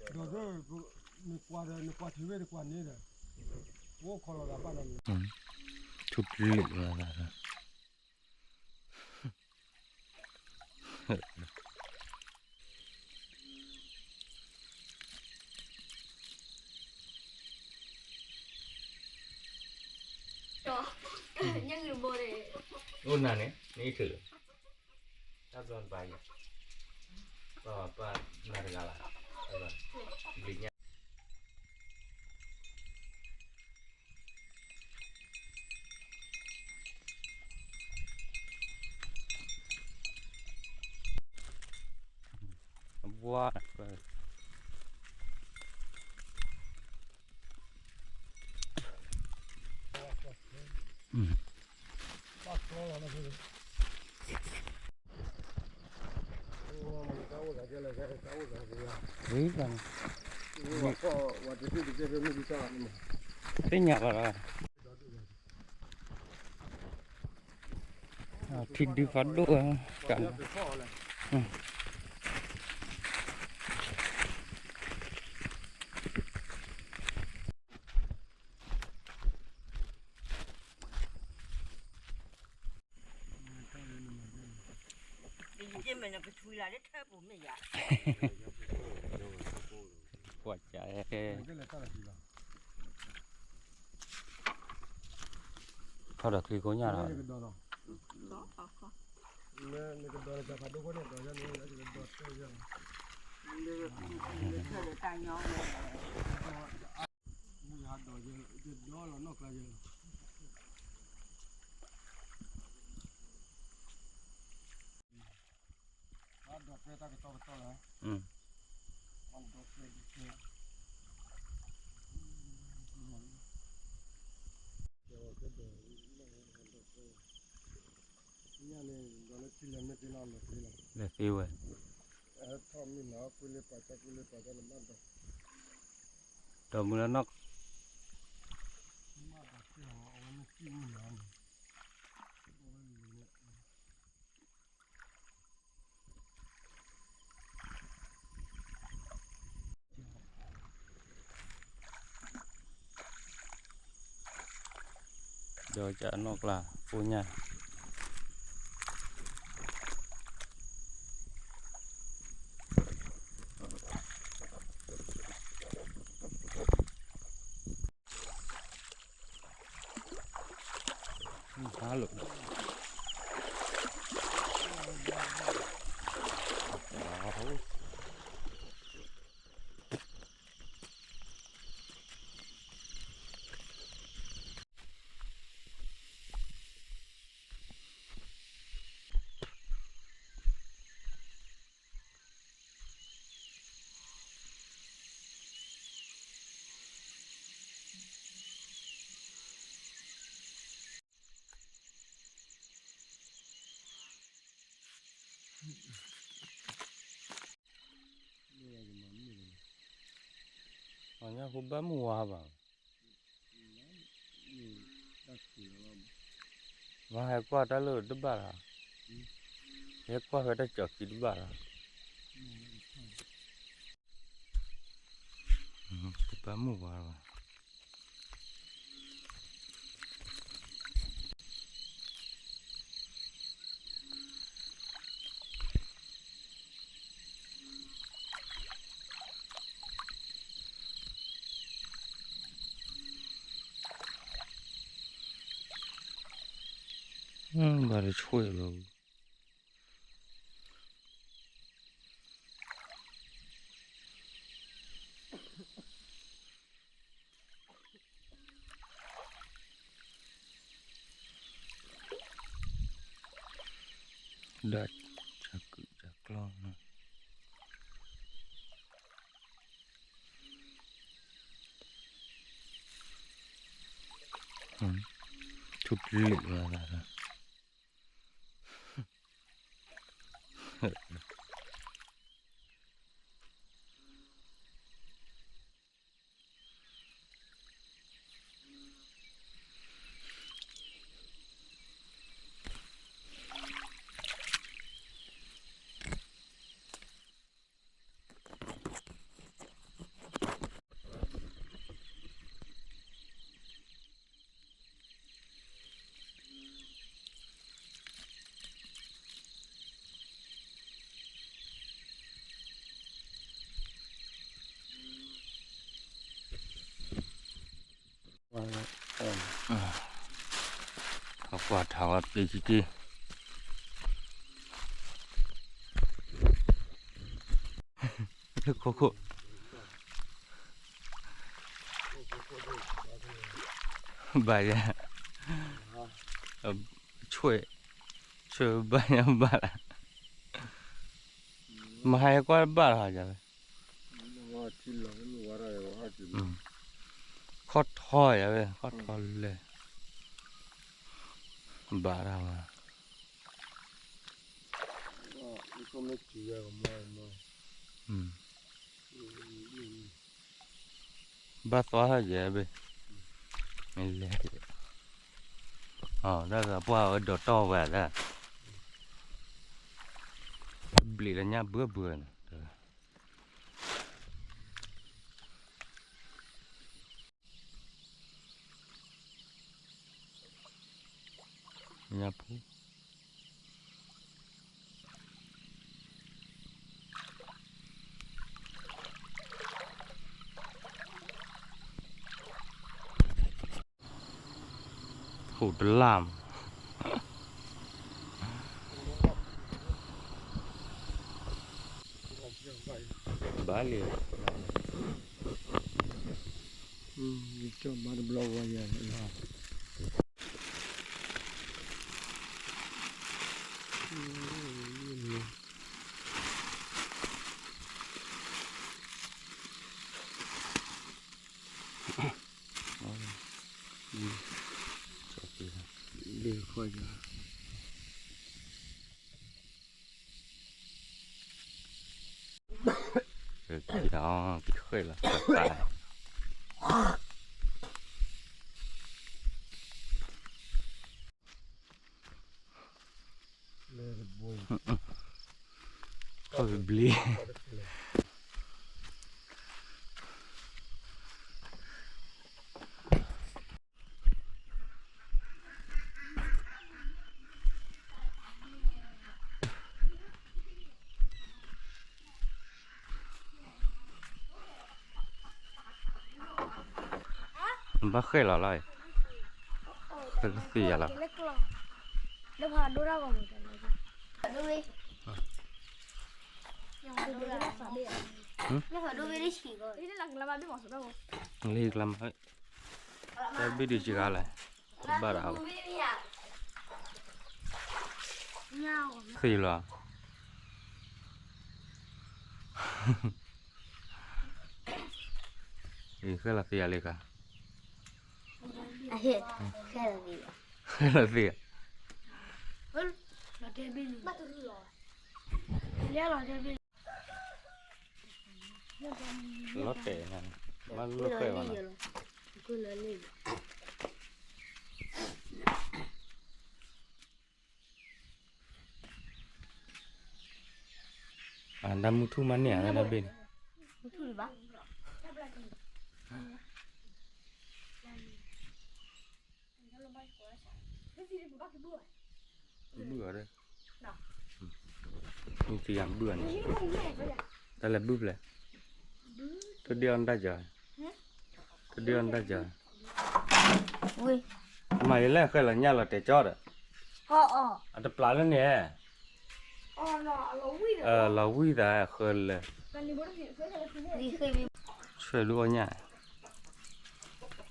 ဒီး နကွၢ်ဒီး နကွၢ်ထံၣ်ဝဲ နကွၢ်န့ၣ်ဒီး အိၣ်ခိးလီၤသးဘၣ်နီၤန့ၣ် ထူပျံၤလီၤသး အိၣ်နၤန့ၣ် နအံၤထုးလီၤ တၢ်ဘျီတဘၣ်ယၤ ပၢ်နၤတဂၤလီၤ ဘျံးညါ အဘှါ သ့ၣ်ညါဘၣ်လီၤ ထံဒုဖးဒိၣ် က ကွၢ်က ထီၣ်ဒီးချံခိညၣ်လီၤ လဲၤသ့ဝဲ ဒီးမုၢ်လၢနီၢ် ဒီးကနီၢ်ကျါ အိၣ်ညၣ် ဟါလီၤ အညါဖိဘၣ်မုၢ်ဝါဘၣ် မ့ၢ်ဟဲကွၢ်တၢ်လၢတဘၣ်လီၤ, ဟဲကွၢ်ဖဲတၢ်ကၠီၤခံတဘၣ်လီၤ, တဘၣ်မုၢ်ဝါဘၣ်. ဘၣ်တဆွဲၣ်လီၤ. ဒၣ်တၢ်ကုၢ်တၢ်ကျီၢ်, ထူပျံၤလီၤသး. အ ကွၢ်ထးဝဲပ့ၤက့ၤက့ၤ လၢခိခိၣ် ဘၣ်ယဲ ဆွဲ ဆွဲဘၣ်ယဲဘၣ်လၢ မဟါယကွၢ်ဘၣ်လီၤယၤဝဲ ခီၣ်ထီယၤဝဲ ခီၣ်ထီလဲၣ် ဘၣ်တၢ်ဝဲ ဘၣ်သီထီၣ်ယဲဘ့ၣ် မ့ၢ်လဲၤ အတၢ်သးပှၢ်ဝဲဒိးတီၢ်ဝဲဒၣ် ဘျံးလၢညၣ်ဘှၢဘှၢန့ၣ် ညၣ်ဖိ ဟိးတလၢ်မး ဘၣ်လံ ကၠီၣ်မၤတဘျီဝဲယၤလီၤ ဃ့လီၤ ထီၣ်ဘျ့ ဘၣ်ဃဲလီၤလီၤ, ဃဲလၢသ့ယၤလီၤ, လံကျါမး, တၢ်ဘ့ၣ်ဒုးစှၤလဲၣ်, ဘၣ်ဒၣ်, သ့လီၤ, ဃဲလီၤသ့ယၤလံကါ, ဃဲလီၤသ့, လီၤတဲာ်, ဘၣ်လီၤဃဲဘၣ်နီၤ, တၢ်မုၢ်ထူၣ်မးန့ၢ်ဧါ တၢ်ဘ့ၣ်န့ၣ်, ဘုၣ်အီၤ, မုၢ်သံယၤဘုၣ်အီၤန့ၣ်, တၢ်လဲၤဘုၣ်ဖျဲး, ထိၣ်ဒ့ၣ်အီၣ်နတၢ်စၢၤ, ထိၣ်ဒ့ၣ်အီၣ်နတၢ်စၢၤ, မၤယလဲၣ် ဃဲလီၤညၣ်လီၤတဲာ်ကၠီဒီး, အတပျးလၢန့ၣ်, လီၤဝံၣ်သးဃၢလၢာ်, ဆွဲဒုးအီၣ်ညၣ်,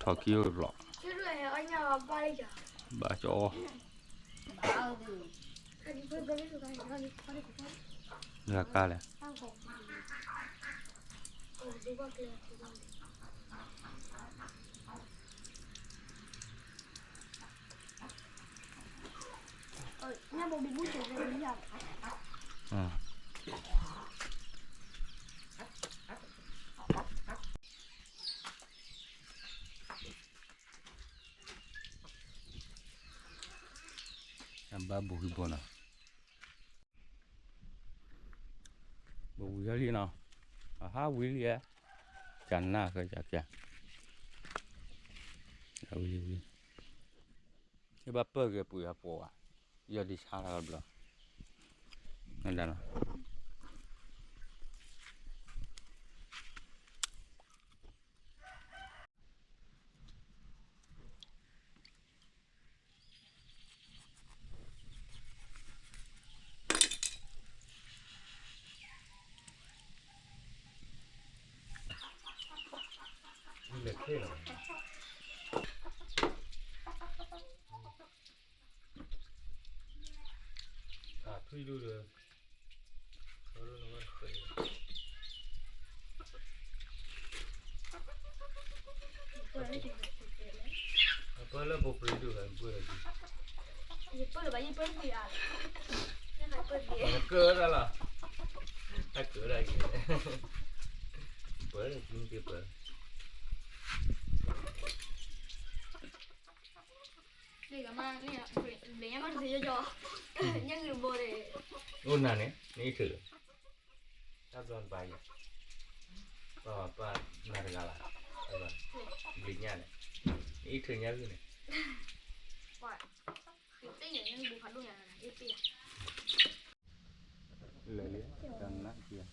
ထီၣ်ခံအိၣ်တဘျီ, ဘၣ်ကၠီအီၣ်, ဂၤကါလဲၣ် အဘၣ်ဘူးဟံၣ်ဘိနီၤ, ဘဝံၤဟဲလံနီၤ, အဟးဝံၤလံဧါ, ကနၣ်ဃဲကကဲ, ဝံၤလံဝံၤ, ယဘၣ်ပၢၢ်က့ၤပှ့ၤအပှၤဘၣ်, ယီၤဒံးဆါလီၤတဘျီ, ဒၣ်နီၤ အဘၣ်ဘူးဟံၣ်ဘိနီၤ, သ့ၣ်လီၤ. အထွံၣ်ဒူၣ်ဒီး အပၢလၢပပှ့ၤဒူၣ်ဂၤပှ့ၤဒီး ယပၢလၢဘၣ်ယပၢလၢပှ့ၤအါလီၤ, ကၢဒၣ်လီၤ, တၢ်ကၢဒၣ်က့ၤ, ပၢလၢပှ့ၤပၢ လၢညါမးတသ့ယီယီ, ညၣ်ဂုၢ်တဘိန့ၣ်, အိၣ်နၤန့ၣ် နအံၣ်ထုးလၢ, တၢ်ဘျီတဘၣ်ယၤ, ပၢ်ပၢ်နၤတဂၤလီၤ, ဘျံးညၣ်န့ၣ်, နအံၣ်ထုးညၣ်ဂုၢ်န့ၣ်, လၢလံ တနၢ်က့ၤ